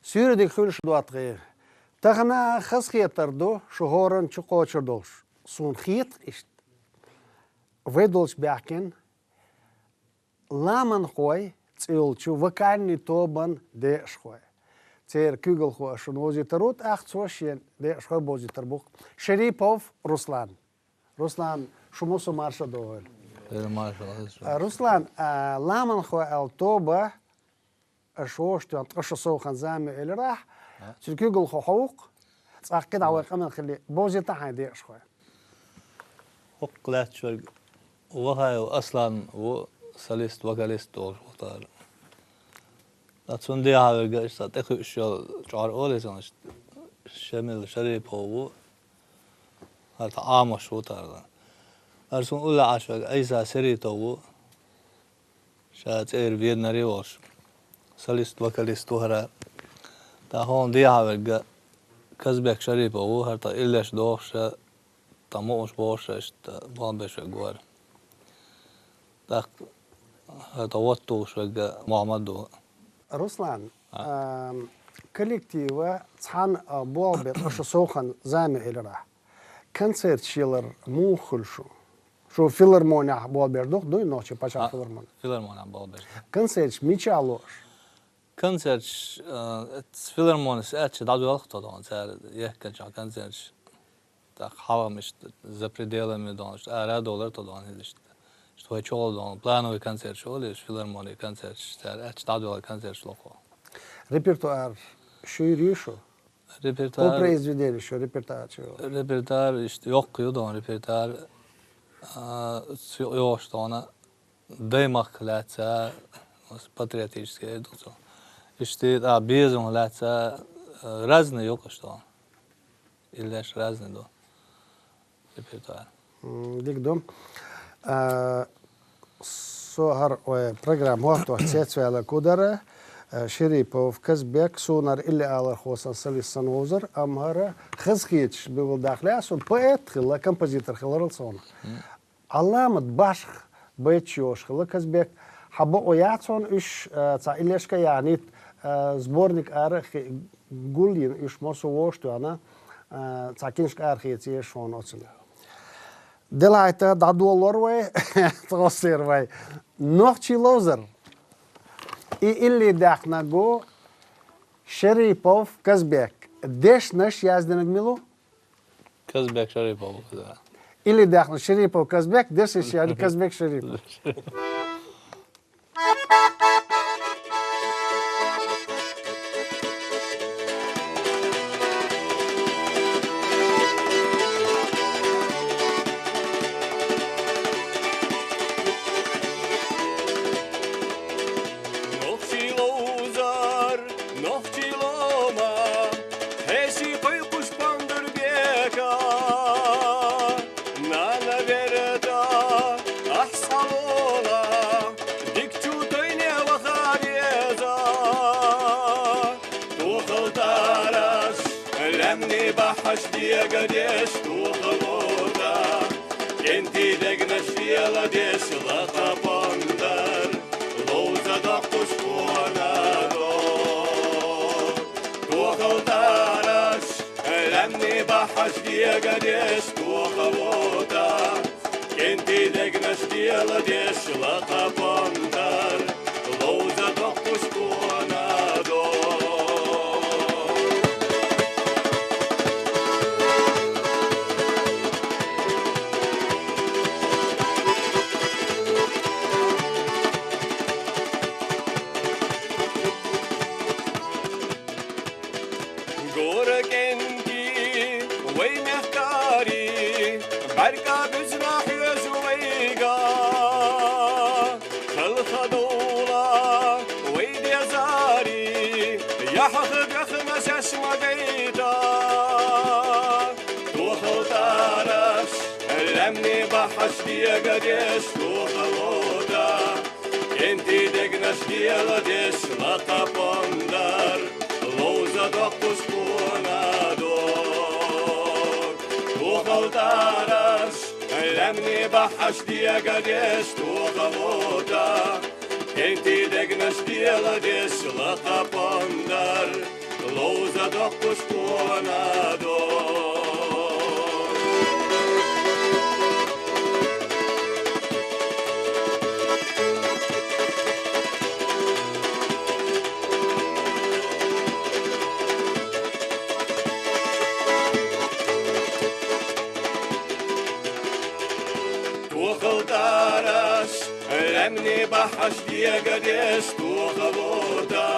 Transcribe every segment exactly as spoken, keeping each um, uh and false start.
Суьйре дика хуьлда шун, доттагӀий. Тахан хазахетар ду шун хӀоранна чукхоачара долуш. Суна хета иштта, вай долчу баьхкина «Ламанхой» цӀе йолчу вокальни тобан декъашхой. Церан куьйгалхо ас шуна вовзуьйтур ву, тӀаккха цо шен декъашхой бовзуьйтур бу-кх. Шерипов Руслан. Руслан, шу муьлхха а марша догӀийла. Хир марша, хир шу. А, Руслан, а, «Ламанхой» аьлла тоба аша вовшахтоьхна ткъа шо совгӀатан зама йолу элира ахь. А? Цуьнан куьйгалхо хьо ву-кх. ЦӀаккха кхидӀа вай къамел хилла, бовзийта хьайн декъашхой. ХӀокху лаьтташ верг Вахаев Аслан ву, солист, вокалист волуш ву тахана. Ткъа цунна дехьа верг а иштта тӀекхуьуш йолу, чкъор олий цунах, Шамил Шарипов ву, хӀара тхан Ӏамош ву тахана. ХӀара суна уллехь Ӏаш верг Ӏийса Серитов ву, ша цӀера Веданара волуш, солист, вокалист ву хӀара. Ткъа хьуна дехьа верг а Казбек Шарипов ву, хӀара тхан иллеш дохуш а, тхан мукъамаш бохуш а, иштта болх беш верг вара. ТӀаккха хӀара тхан ватта тухуш верг а Мухьаммад ву. Руслан, а, коллектива цхьаьна, а, болх бен ткъа шо совгӀатан зама йолу элира ахь. Концерташ ялар муха хуьлу шун? Шу филармонехь болх беш ду-кх, дуй, нохчийн пачхьалкхан филармони? Филармонехь болх беш ду. Концерташ мичахь ло аша? Концерташ, а, филармонехь аьлча дӀадоьлху тхо дохуна, цара ехкинчохь концерташ. ТӀаккха хьалха иштта за пределами дохуна, иштта ара а довлар тхо дохуна, иштта. Иштта вай чухула дохуна, плановый концерташ олий, филармонийн концерташ, цара аьлча дӀадоьлху концерташ ло тхо. Репертуар шуьйра ю шун? Репертуар. По произведению шун репертуар чу ю? Репертуар, иштта йоккха ю дохуна репертуар. А, цу йогӀуш дохуна даймахка лаьцна, патриотический эр ду цо. Иштта, а, безамах лаьцна, а, разный ю-кх иштта дохуна. Иллеш разный ду репертуар. М, дика ду. А, со хӀара, ой, программа хӀоттош цецваьлла кху дара, а, Шерипов Казбек, суна хӀара иллиалархо санна, солист санна вовзар, амма хӀара хазахеташ билггал дахлехь, суна поэт хилла, композитор хиларал совнах. М. Ӏаламат башха байташ йолуш хилла Казбек. Хьан бакъо яц хьуна уьш, а, цхьа иллешка а яхьнийта, а, сборник ара а хи-, гулйина уьш, массо а вовшахтоьхна, а, цхьа киншка арахеца еза хьуна оцунна. Делахь а дӀадолор вай, тхоьссера вай. Нохчийн ловзар. И илли даьккхинарг ву Шерипов Казбек. Дешнаш яздинарг мила ву? Казбек Шерипов, да. Илли даьккхина Шерипов Казбек, дешнаш яздинарг Казбек Шерипов. Нохчийн ловзар, нохчийн лома, хьеший кхойкхуш Бандурбека. Нана верта, ахь схьалола, дика чу тойне ваха веза. Тохал тараш, лаьмнийн баххьаш дегадеш, тохал ота. КӀентий дегнаш деладеш лакха пондар, ловза доккхуш кхона до. Тохал тараш, лаьмнийн баххьаш дегадеш, тохал ота. КӀентий дегнаш деладеш лакха пондар, ловза доккхуш кхона до. Гора кӀентий, вай мехкарий, бӀаьрга буьзна хьоьжу вайга. Халха довла вай дезарий, яхьах бехна шаьш ма гайта. Тохал тараш, лаьмнийн баххьаш дегадеш, тохал ота. КӀентий дегнаш деладеш лакха пондар, лов Доккхуш къона дог, тохал тараш, лаьмне бахьаш дегадеш, тоха вода, кӀентий дегнаш деладеш, лакха пондар, ловза доккхуш къона дог. Тохал тараш, лаьмне бахьаш дегадеш, тоха вода,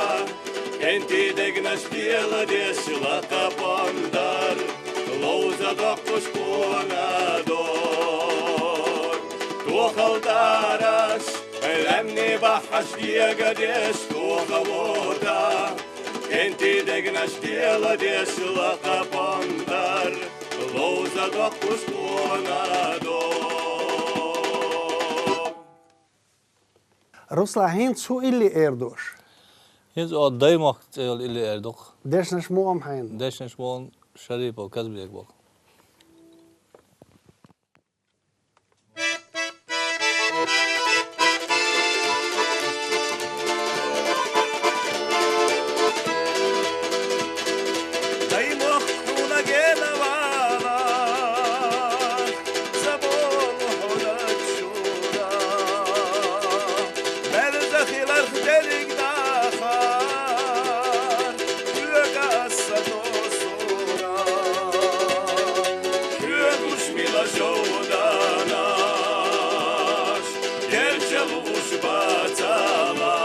кӀентий дегнаш деладеш, лакха пондар, ловза доккхуш къона дог. Тохал тараш, лаьмне бахьаш дегадеш, тоха вода, кӀентий дегнаш деладеш, лакха пондар, ловза доккхуш къона дог. Руслан, хӀинца хӀун илли эр ду оаш? ХӀинца оаха «Даймохк» цӀе йола илли эр ду-кх. Дешнаш муха ба хьайна? Дешнаш муха ба, Шарипов Казбек ба-кх. Даймохк хьона генавала, заболу хьо даг шура. Мерза хиларх дерриг дахар, хьоьга аса досура. Хьоьга уж мила шовданаш, герча лувш бацала.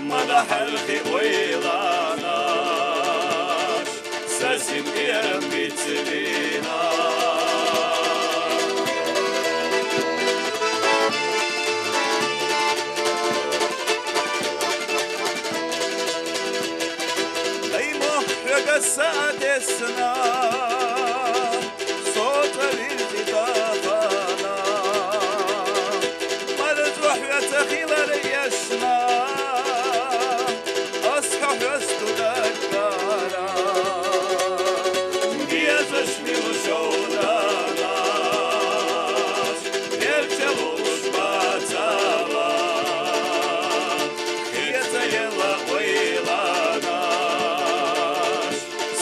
Ма дахьалхи ойланаш, са синкъерам бицвина. Даймохк хьоьга са а тесна, со цӀа вирзи тахана. Марзо хьоьца хилар эшна, ас хьо хьоьсту даггара. Дезаш мила шовданаш, герча лувш бацала. Хеца ела ойланаш,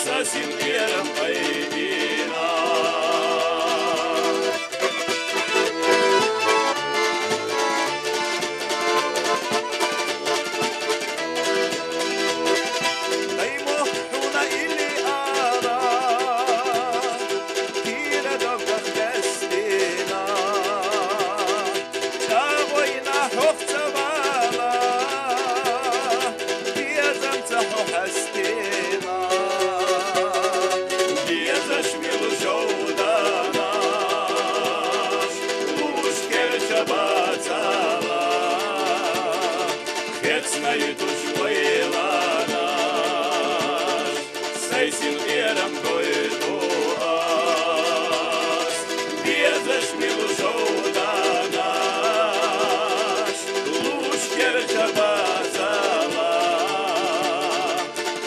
са синкъерам къайдина. Даймохк хьона илли ара, кхера догах бестина. ЧӀагӀойна хьох ца вала, дезамца хьо хьестина. Дезаш мила шовданаш, лувш керча бацала. Хецна ютуш ойланаш, сай синкъерам гойту аз. Дезаш мила шовданаш, лувш керча бацала.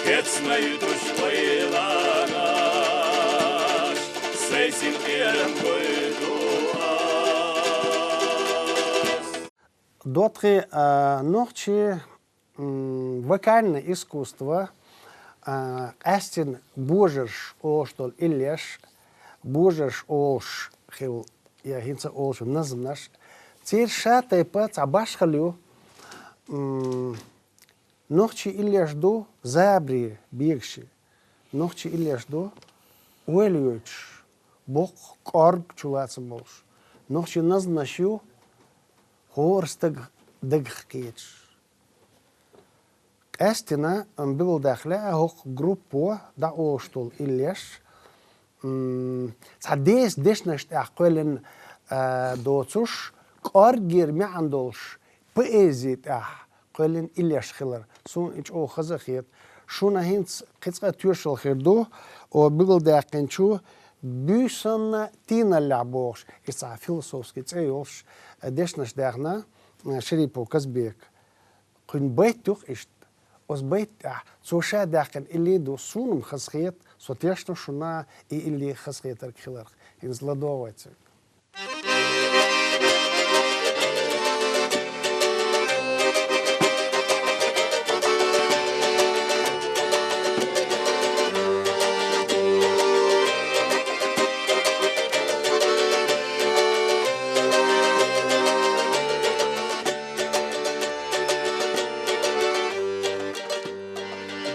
Хецна ютуш ойланаш, сай синкъерам гойту аз. ДоттагӀий, а, нохчий, м, вокальный искусство, а, къаьстина божараш олуш долу иллеш, божараш олуш хилла, я хӀинца олуш назманаш, церан ша тайпа цхьа башхалла ю, м, нохчий иллеш ду забаре бегаши. Нохчий иллеш ду ойла йойтуш, боккха кӀорга чулацам болуш. Нохчий назманаш ю хӀора стаг дагах кхеташ. Къаьстина, ам, билгалдаккха лаьа хӀокху группо дӀаолуш долу иллеш, м, цхьа деса дешнаш тӀехь кхоьллина, а, доцуш, кӀорггера маьӀна долуш, поэзи тӀехь кхоьллина иллеш хилар. Суна и чӀогӀа хаза а хета. Шуна хӀинца кхин цкъа тоьшалла хир ду, о, билгалдаьккхинчу «Буьйсанна тийналлехь» бохуш, иза цхьа философский цӀе йолуш, дешнаш даьхна, Шарипов Казбека. Кхуьнан байт ю-кх иштта: Оцу байтта тӀехь цо ша даьккхина илли ду, суна-м хазахета, со тешна шуна и илли хазахетарг хиларх. ХӀинца ладогӀа вай цуьнга.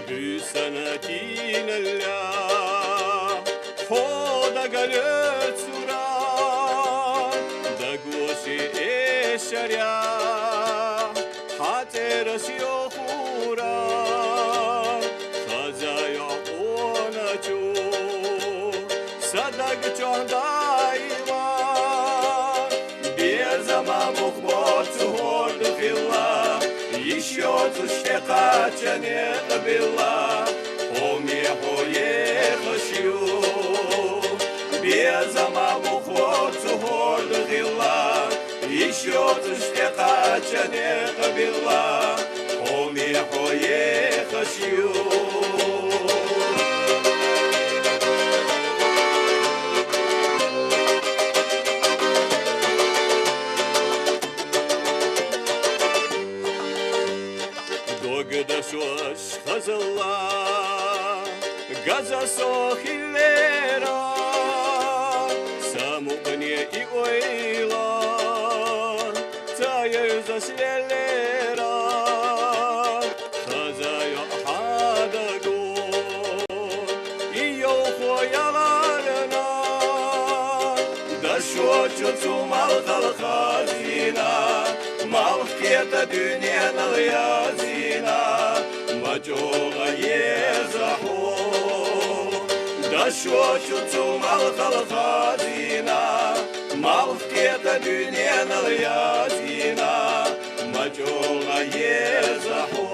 Буьйсанна тийналлехь, хьо дагалоьцура, дагош эшарехь, хьан цӀераш йохура, хаза йокъоначу сан даг чохь даима. Безама муха боцу хӀорда хилла, йиш йоцуш тӀекхача некъ билла, хьо мехьо ехаш ю. Безама муха боцу хӀорда хилла, йиш йоцуш тӀекхача некъ билла, хьо мехьо ехаш ю. Дог дашош хазалла, газа со хиллера, сан мукъане и ойла, ца евзаш леллера, хаза йоӀ хьан даго, и йовхо яларна. Дашочу цу малхал хазйина, малх кхета дуьненал язйина, ма чӀогӀа еза хьо. Дашочу цу малхал хазйина, малх кхета дуьненал язйина, ма чӀогӀа еза хьо.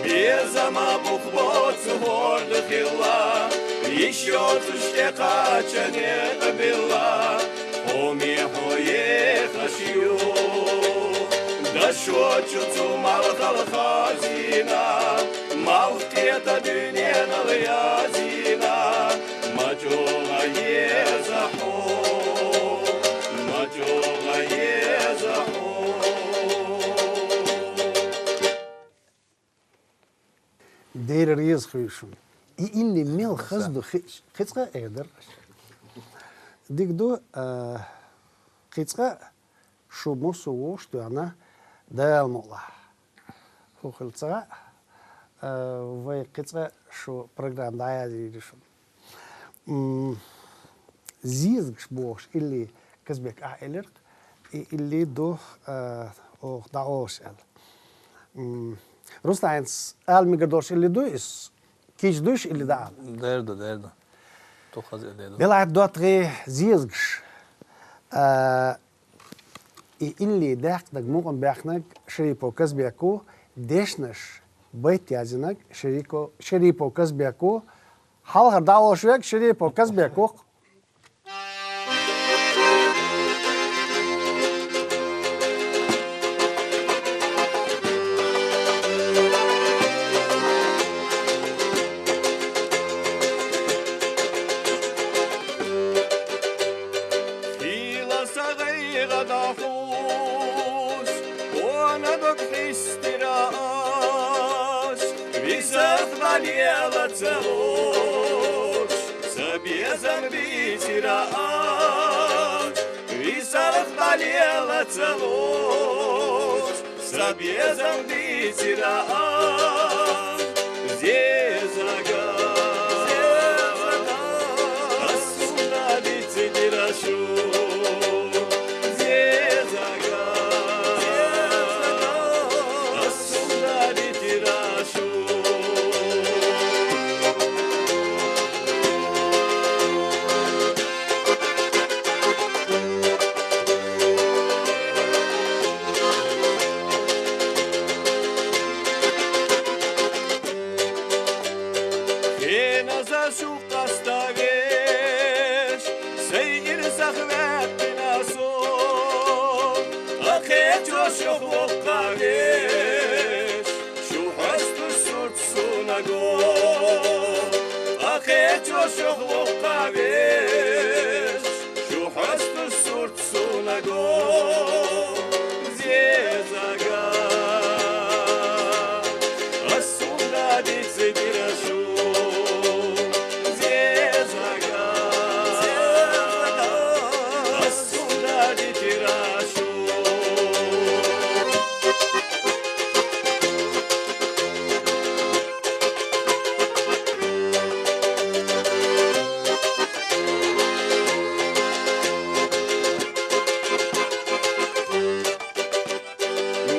Безама муха боцу хӀорда хилла, йиш йоцуш тӀекхача некъ билла, хьо мехьо ехаш ю. Дашочу цу малхал хазйина, малх кхета дуьненал язйина, ма чӀогӀа еза хьо, ма чӀогӀа еза хьо. Дера реза хуьлда шуна. И илли мел хаза ду, хи-, кхин цкъа а эр дара. Дика ду, а, кхин цкъа а шу массо а вовшахтоьхна, Дала мукъалахь. ХӀун хилла ца хаьа, а, вай кхин цкъа а шу программа дӀаязйийр ю шуна. М, «Зезагаш» бохуш илли Казбек ахь элира, и илли ду, а, оха дӀаолуш аьлла. М, Руслан, хӀинца ала мегар долуш илли ду иза? Кийча дуьйш илли дӀаала? Дер ду, дер ду. Дукха хаза илли ду. Белахь доттагӀий, «Зезагаш». А, и илли даьккхинарг, мукъам баьхнарг Шарипов Казбек ву, дешнаш, байт язйинарг Шарико-, Шарипов Казбек ву, хьалхара дӀаолуш верг Шарипов Казбек ву-кх. Хийла сан гӀайгӀа дӀахьуш, хьуна дог хьистира ас, висарх дӀалела ца луш, сан безам дийцира ас, висарх дӀалела ца луш, сан безам дийцира ас. Зезага, ас хӀунда дийцира шу? Зезага, ас хӀунда дийцира шу? Тахветтина со, ахечо шух воккавеш, шу хасту сурт сунаго. Ахечо шух воккавеш, шу хасту сурт сунаго. Зезага, асунда дицидирашу. Зезага, асунда дитирашу.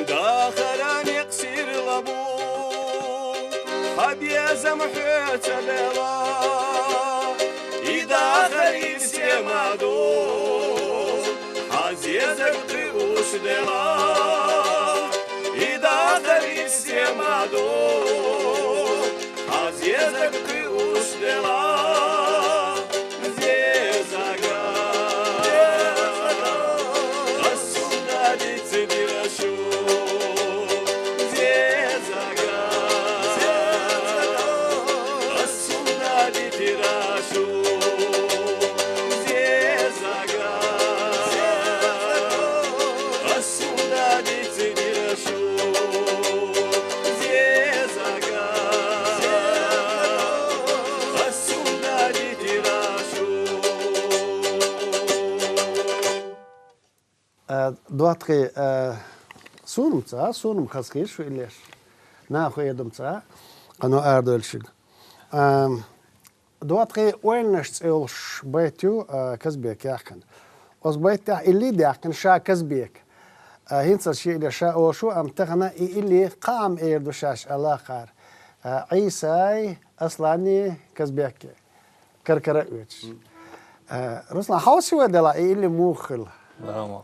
Дахарани ксирлабу, хабезам хьоцадела, и дахари семаду, хазезаг киушдела, и дахари семаду, хазезаг киушдела. Зезага, асунда дицидирашу. Зезага, асунда дитирашу. Зезага, асунда дицидирашу. Зезага, асунда дитирашу. Э, Доттагӏий, э, сунмца, сунм хазхийш шу иллеш. Наху эдумца, къано ардолшиг. Эм, Доттагӏий «Ойланаш» цӏи йолуш байт ю, э, Казбек яхкана. Оцу байт тӏехь илли даьккхина ша Казбек. Э, хӏинца ши илли ша ошу, амма тахана и илли кхаам эр ду шаьш Аллахара. Э, Ӏийсай, Асланний, Казбеккий. Кара-кара а оьцуш. Э, Руслан, хьовсий вай делахь, и илли муха хилла? Дама.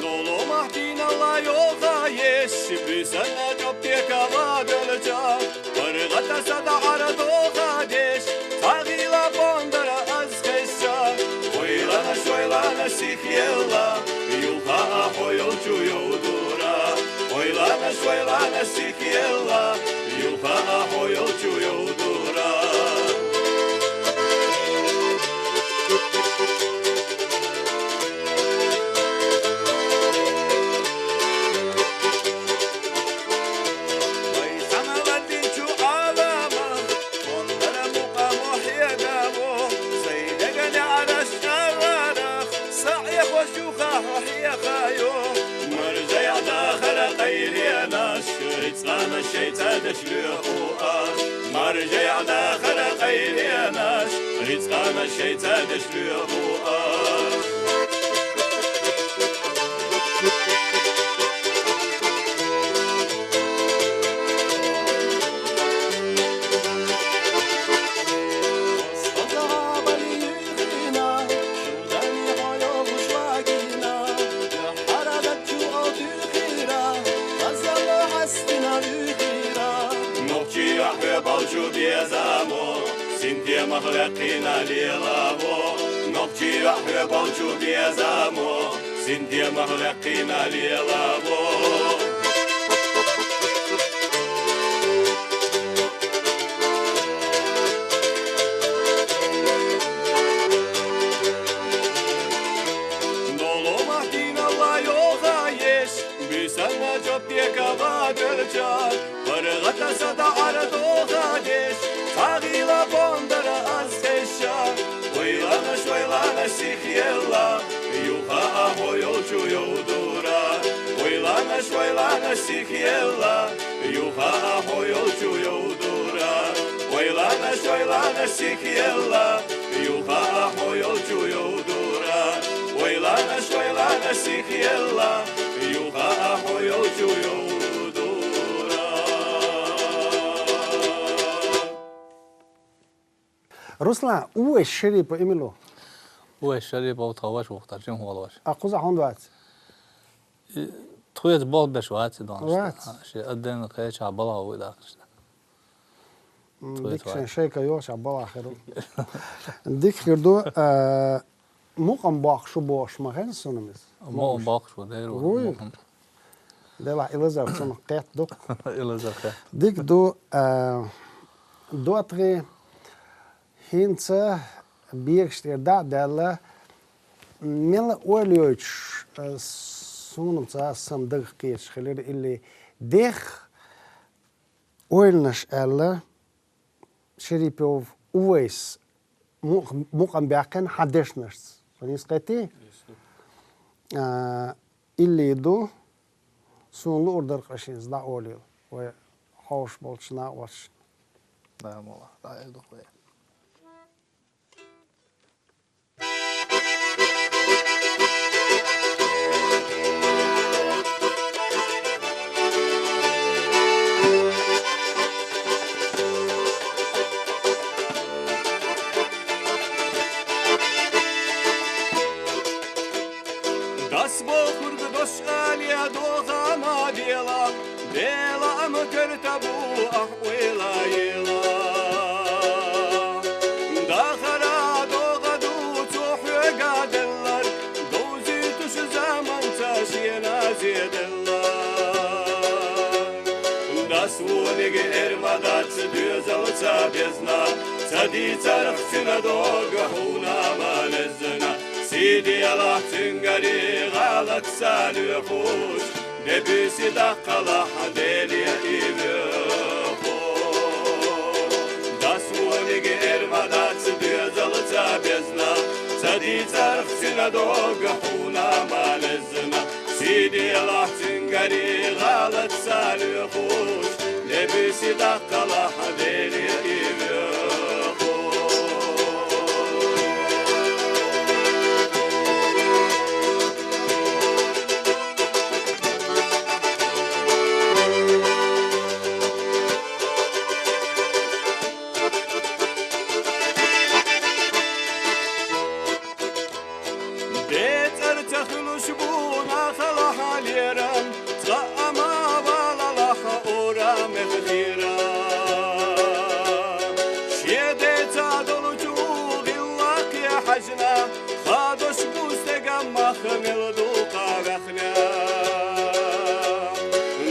Долу махтина ла йоха еш, бисана чоп текава белча. Паргӏата сада ара доха деш, сагъила бондара аз хезча. Ойланаш, ойланаш сихъелла, юха а хьо йолчу йовдура. Ойланаш, ойланаш сихъелла, юха а хьо йолчу йовдура. Вай саналадинчу Ӏалама, Ондара мукъа мохьегаво, сай дегане араш чарарах, саӀехо шуха хьехайо. Маржаях дахара къайленаш, рицкъанаш шайца деш лоьху аш. Маржаях дахара къайленаш, рицкъанаш шайца деш лоьху аш. Нохчий ахь хьоьбалчу безамо, синтемах веккхина лелаво. Нохчий ахь хьоьбалчу безамо, синтемах веккхина лелаво. Долу махтина ла йоха еш, бисана чоп текава белча. Паргӏата сада ара доха деш, сагъила бондара аз хезча. Ойланаш, ойланаш сихъелла, юха а хьо йолчу йовдура. Ойланаш, ойланаш сихъелла, юха а хьо йолчу йовдура. Ойланаш, ойланаш сихъелла, юха а хьо йолчу йовдура. Ойланаш, ойланаш сихъелла, юха а хьо йолчу йовдура. Руслан, Увайс Шарипов имилу? Увайс Шарипов тхо ваша ву, тхо жин хьолваш. А кхуза хьуна вац? И, тхо Тхоьца болх беш вац и донаш. Вац. Ши адден кхеча балагӀа вуй дахаш. М, тхоьца дика вац. Шайн шайка йоша балагӀа хир. Дика хир ду, а, мукъам боккха шу бош ма хен сунам из. Мукъам боккха шу дер ву. Вуй. Мукъам. Делахь Илазар цунах кхет ду. Илазар кхет. Дика ду, а, дотри хӀинца бегаш тӀера дӀа а даьлла, мела ойла йойтуш, а, сунам ца сам дагах кхеташ хилира илли дех ойланаш аьлла, Шерипов Увайс мукъ-, мукъам баьккхина хьан дешнашца. Сона йист кхетий? Йист ду. А, илли ду, суна луур дара къа шийна дӀаолийла. Вай ховш болчу накъосташна. Да, мола, дӀаэла ду вай. Дас бохург дош але догӀа ма дела, дела ам карта бу ахь ойла ела. Дахара догӀа ду цо хьоьга деллар, довзуьйтуш заманца шена зеделла. Дас вониг эр ма дац доьзалца безна, ца дийцарх цуьнан дог хьуна ма лезна. Сий делахь цуьнгаре гӀалатца лоьхуш, де буьйса даккхалахь Деле и воьху. Дас вониг эр ма дац доьзалца безна, ца дийцарх цуьнан дог хьуна ма лезна. Сий делахь цуьнгаре гӀалатца лоьхуш, де буьйса даккхалахь Деле и воьху. Де цӀарца хуьлуш бу нахала хьалера, цкъа а ма валалахь орамех хира. Шен деца долчу гӀиллакхе хьаьжна, хадош бу стеган мах мел ду кхаваьхна.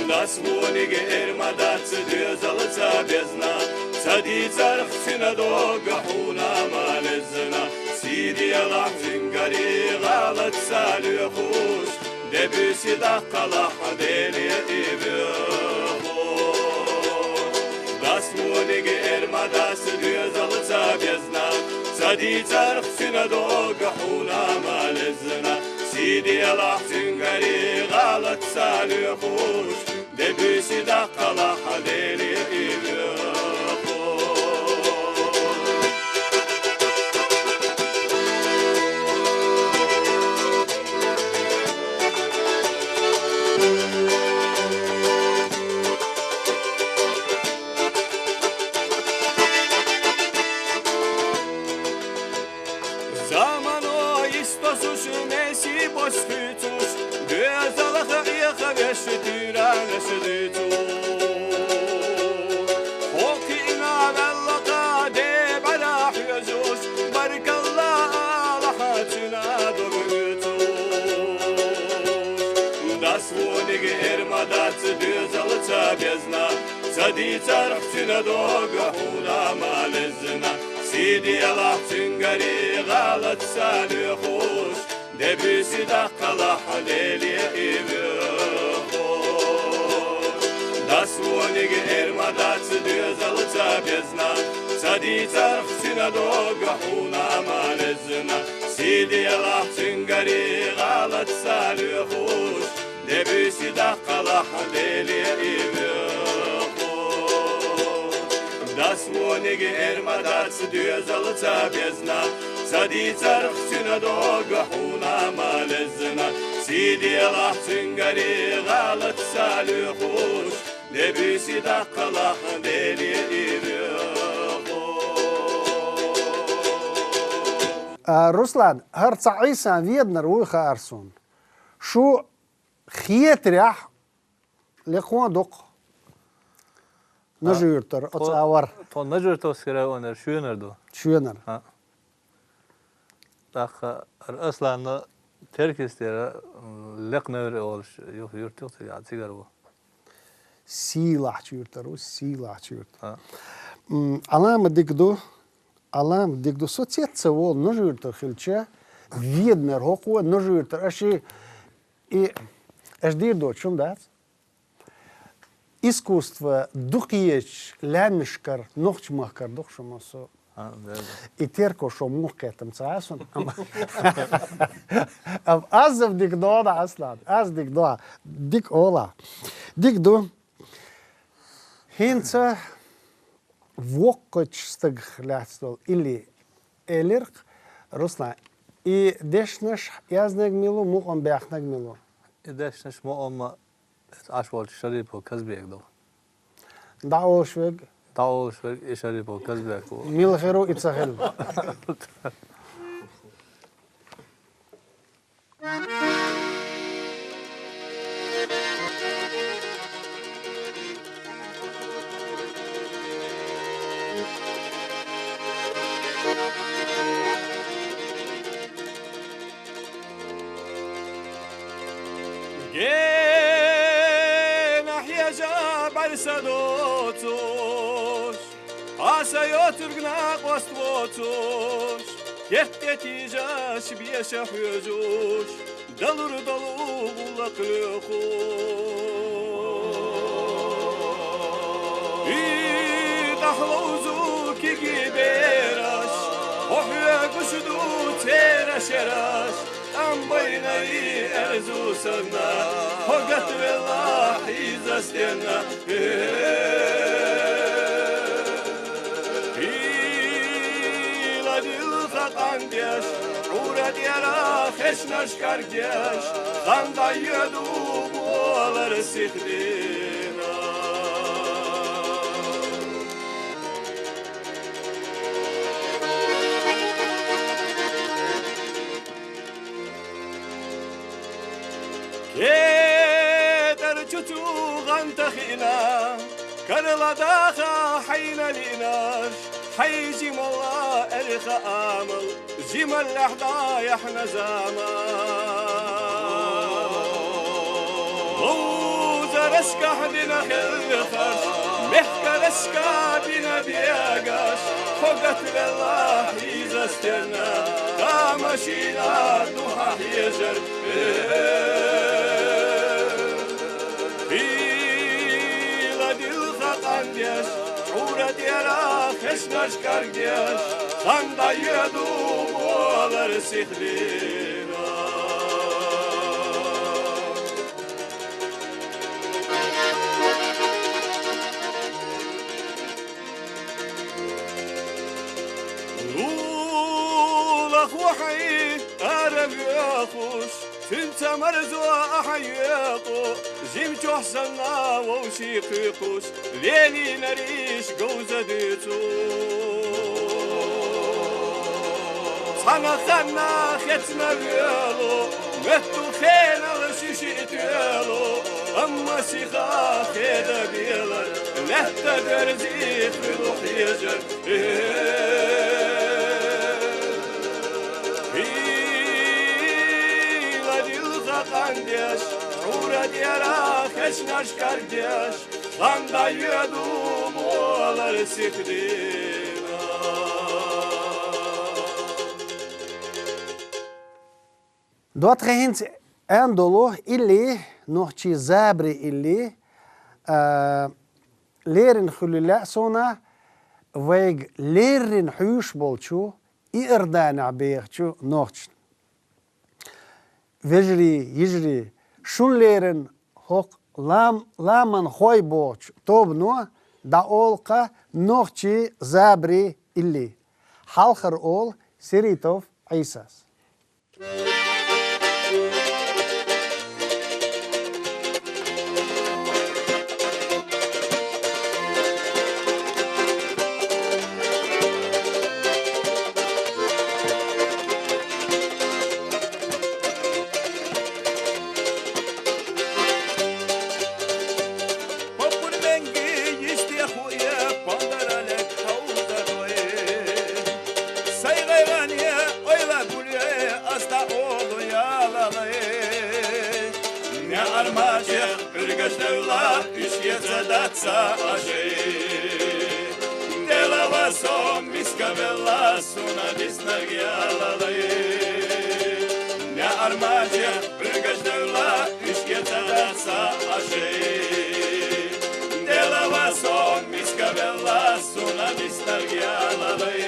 Дас вониг эр ма дац доьзалца безна, ца дийцарх цуьнан дог хьуна ма лезна. Сий делахь цуьнгаре гӀалатца лоьхуш, де буьйса даккхалахь Деле и воьху. Дас вониг эр ма дац доьзалца безна, ца дийцарх цуьнан дог хьуна ма лезна. Сий делахь цуьнгаре гӀалатца лоьхуш, де буьйса даккхалахь Деле и воьху. Замано йистосуш, месий бос хуьйцуш, доьзалха Ӏехавеш туьйранаш дуьйцуш. Хьо кхиъна ваьлла-кх де бӀаьра хьоьжуш, баркалла алахь цуьнан дог оьцуш. Дас вониг эр ма дац доьзалца безна, ца дийцарх цуьнан дог хьуна ма лезна. Сий делахь цуьнгаре гӀалатца лоьхуш, де буьйса даккхалахь Деле и воьху. Дас вониг эр ма дац доьзалца безна, ца дийцарх цуьнан дог хьуна ма лезна. Сий делахь цуьнгаре гӀалатца лоьхуш, де буьйса даккхалахь Деле и воьху. Дас вониг эр ма дац доьзалца безна, ца дийцарх цуьнан дог хьуна ма лезна. Сий делахь цуьнгаре гӀалатца лоьхуш, де буьйса даккхалахь Деле и воьху. А, Руслан, хӀара цхьа Ӏийсан веданар вуй хаар суна. Шу Хетарехь, лекхо а дукха. Нажи-Юртара, оцу агӀор. Тхо Нажи-Юртовский районера шоьнара ду. Шоьнара. А. ТӀаккха ара Асланна Теркйистера, м, Лекха-Невр олуш юха юрт ю цигахь, цигара ву. Сийлахьчу юьртара ву, сийлахьчу юьртара. А. М, Ӏалама дика ду, Ӏалама дика ду. Со цец ца волу Нажи-Юртара хилча, веданера хӀокхо Нажи-Юртара. Аша и, аша дийр доцуш хӀума дац. Искусство дукхаезачу лаьмнашкара, нохчмахкара дукха шу массо. А, да, да. И Терко шо муха кхеттам ца а суна. Ам-, ам-, аз дика догӀу, Аслан, аз дика догӀу. Дика олу. Дика ду. ХӀинца воккхачу стагах лаьцна долу илли элира-кх Руслан. И дешнаш яздинарг мила ву, мукъам баьхнарг мила ву? И дешнаш, мукъам а Ӏаш волчу Шарипов Казбек ду. ДӀаолуш верг? ДӀаолуш верг и Шарипов Казбек ву. Мила хир ву, и ца хилла? Гена хьежа бӀаьрса доцуш, Аса йоцург накъост воцуш, кехте тийжаш, беша хьоьжуш, далур долу гӀуллакх лоьхуш. И тӀаьхьаловзу кегий бераш, хьо хьоьгуш ду церан шераш, тӀам байна и аьрзу санна, хьо гатвелла хьийза стенна. Хила дилха къандеш, Ӏура тӀера хешнаш каргдеш, хан дӀайоьду болар сихдина. Кетар чу цу гӀанта хиъна, карла даха хьайна лиънарш, хьайн жималла аьрха амал, жималлехь дӀаяхьна заман. Ловзаршкахь дина хелхарш, мехкаршка бина бегаш, хьо гатвелла хьийза стенна, тамашийна ду хьан хьежар. Хила дилха къандеш, Ӏура тӀера хешнаш каргдеш, хан дӀайоьду болар сихдина. Лулахо хьайн ара воьхуш, цуьнца марзо ахьа йоькъу, жимчохь санна вовшийн кхуьйкхуш, лелийнарш говза дуьйцу. Цхьана ханна хецна воьлу, моьтту хенал ши-шиъ тоьлу, амма сиха хеда белар, лаьтта доьрзи хуьлу хьежар. Хила дилха къандеш, Ӏура тӀера хешнаш каргдеш, хан дӀайоьду болар сихдина. ДоттагӀий, хӀинца аьнна долу илли, нохчийн забари илли, а, леррина хуьлийла суна вайга леррина хьоьжуш болчу Иорданехь бехачу нохчашна. Вежарий, йижарий, шуна леррина хӀокху лам-, ламанхой бохучу тобано дӀаолу-кх нохчийн забари илли. Хьалхара олу Сиритов Ӏийсас. Гаждевла уьш эца дац ца аши. Делава со миска велла суна диснарг ялалай. Не армаджи гаждевла уьш эца дац ца аши. Делава со миска велла суна диснарг ялалай.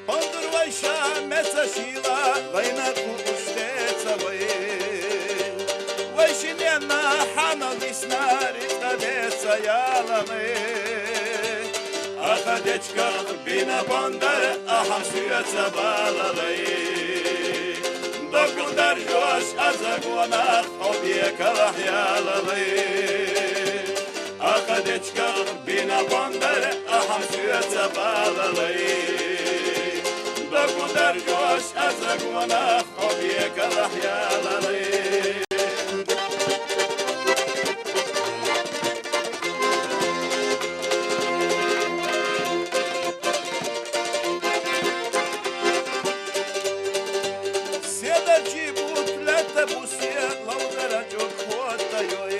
Пандур вайша меца шила, вайна ку уште ца вай. Вайшине на хана висна ритка деца яланы. Аха дечка бина пандар, аха суяца балалай. Докундар жош азагона, обе калах ялалай. Аха дечка бина пандар, аха суяца балалай. Докундар жош азагона, обе калах ялалай. Седа джибут лета бусе лаудара чок хота йой.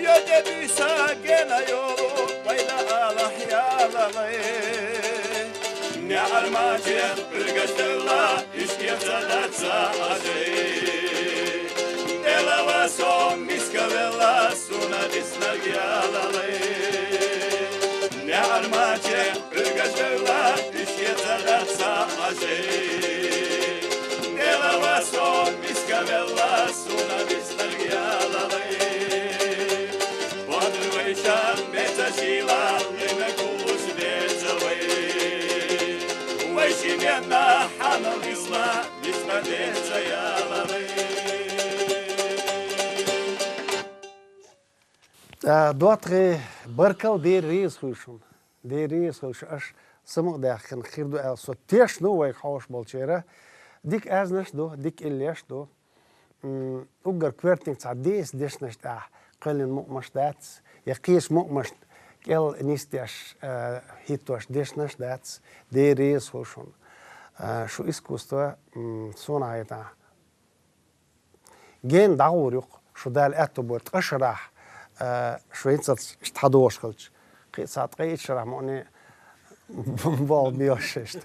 Йо де биса гена йолу пайда алах ялалай. Не армаджи гаждевла уьш эца дац ца аши. Делава со миска велла суна диснарг ялалай. Не армаджи гаждевла уьш эца дац ца аши. Делава со миска велла суна диснарг ялалай. Пандур вайша меца шила, лина кулус деца вай. Вайшине на хана висна, висна деца ялалай. А, ДоттагӀий, баркал, Дела реза хуьлда шуна. Дела реза хуьлда шуна, аша самукъа даьхкина хир ду аьлла, со тешна ву вайга хьош болчара. Дика аьзнаш ду, дика иллеш ду. М, уггар коьртаниг цхьа деса дешнаш тӀехь кхоьллина мукъамаш дац, я кхечу мукъамашна кӀел нисдеш, а, хӀиттош дешнаш дац, Дела реза хуьлда шуна. А, шу искусство, м, суна хьайта гена дӀагӀур ю-кх, шу Дала аьтто бойла ткъа шарахь, а, шу хӀинцалц иштта хьадогӀуш хилча. Кхин а цхьа ткъе итт шарахь мукъане болх беш иштта.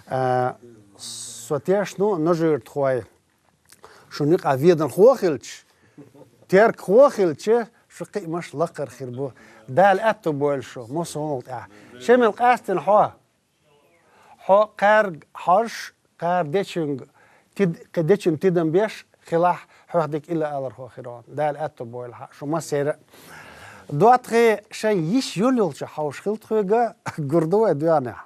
А, со тешна ву, нажуьртахой, шуна юкъахь веданхо хилча, теркахо хилча, шу кхиамаш лакхара хир бу. Дала аьтто бойла шу, массо а хӀуманна тӀехь. Шемал, къаьстина хьо. Хьо кхаьрга хьожуш, кхара дечуьнга тид-, кхин дечуьнга тидам беш хилахь, хьох дика илла алархо хир ву. Дала аьтто бойла хьа, шу массеран а. ДоттагӀий, шайн йиш йолчу хьовш хила тхоьга, гур ду вай доьхнехь.